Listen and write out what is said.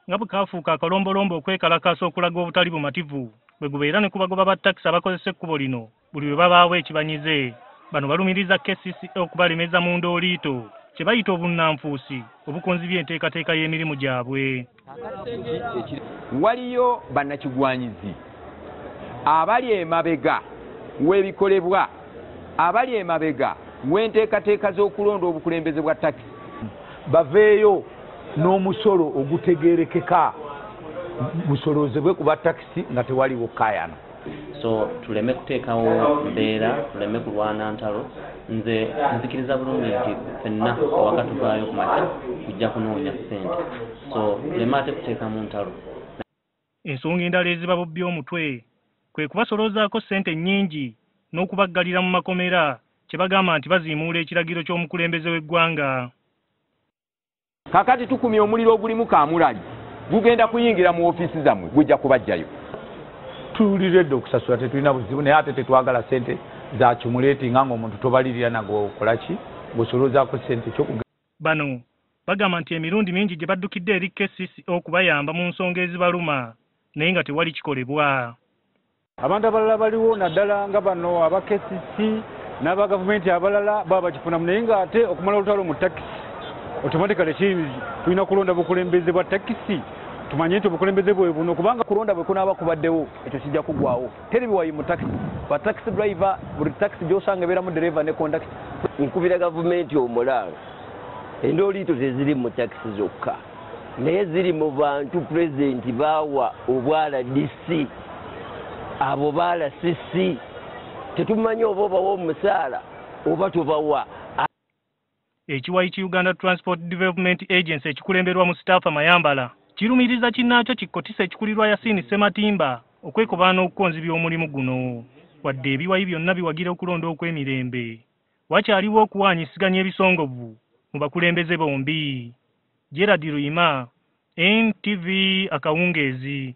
nga bwe kaafuuka akalombolombo okwekalakaasa okulaga obutali bumativu bwe gubeera ne ku bagoba ba takisi abakozesa ekkubo lino buli lwe babaawo ekibanyize. Bano balumiriza KCCA okubalemeza mu ndooliito kye bayita obunnanfuusi obukonzibye enteekateeka y'emirimu gyabwe. Waliyo bannakigwanyizi abali emabega w'ebikolebwa, abali emabega w'enteekateeka z'okulonda obukulembeze bwa takisi. Baveeyo n'omusolo ogutegeerekeka gusoloozebwe ku ba takisi nga tewaliwo kkaayana. So tuleme kuteekawo mbeera, tuleme kulwana ntalo. Nze nzikiriza bulungi nti ffenna ewaka tuvaayo ku makya kujja kunoonya ssente, so tuleme ate kuteekamu ntalo. Ensonga endala ezibabobbya omutwe kwe kubasoloozaako ssente nnyingi n'okubaggalira mu makomera kye bagamba nti baziimuula ekiragiro ky'omukulembeze w'eggwanga. Kaakati tukumye omuliro ogulimu kaamulali gugenda kuyingira mu ofiisi zammwe, gujja kubajjayo. Tuli ready okusasula, tetulina buzibu, naye ate tetwagala ssente za accumulating nga omuntu tobalirira nagokola ki ng'osoloozaako ssente ekyokuge. Bano bagamba nti emirundi mingi gye baddukidde eri KCCA okubayamba mu nsonga ezibaluma naye nga tewali kikolebwa. Abantu abalala baliwo naddala nga bano aba KCC n'aba gavumenti abalala baba bakifunamu, naye ng'ate okumala olutalo mu takisi automatically tulina kulonda bukulembeze bwa takisi, tumanye nti obukulembeze bwe buno, kubanga kulonda bwe kunaaba kubaddewo ekyo kijja kuggwawo. Teri biwayi mu takisi, ba taxi driver, buli takisi gy'osanga ebeeramu dereva ne kondakita. Nkubira gavumenti omulanga, endooliito teziri mu takisi zokka, naye ziri mu bantu pulezidenti baawa obwa RDC, abo ba RCC, tetumanyi oba obawa omusaala oba tobawa. Ekiwayi ki Uganda Transport Development Agency ekikulemberwa Mustafa Mayambala kirumiriza kinnaakyo kikkotisa ekikulirwa Yasini Ssematimba okwekobaana okukonzibya omulimu guno. Wadde ebiwayi byonna biwagira okulonda okw'emirembe, wakyaliwo okuwaanyisiganya ebisongovu mu bakulembeze bombi. Gerald Luyima, NTV akawungeezi.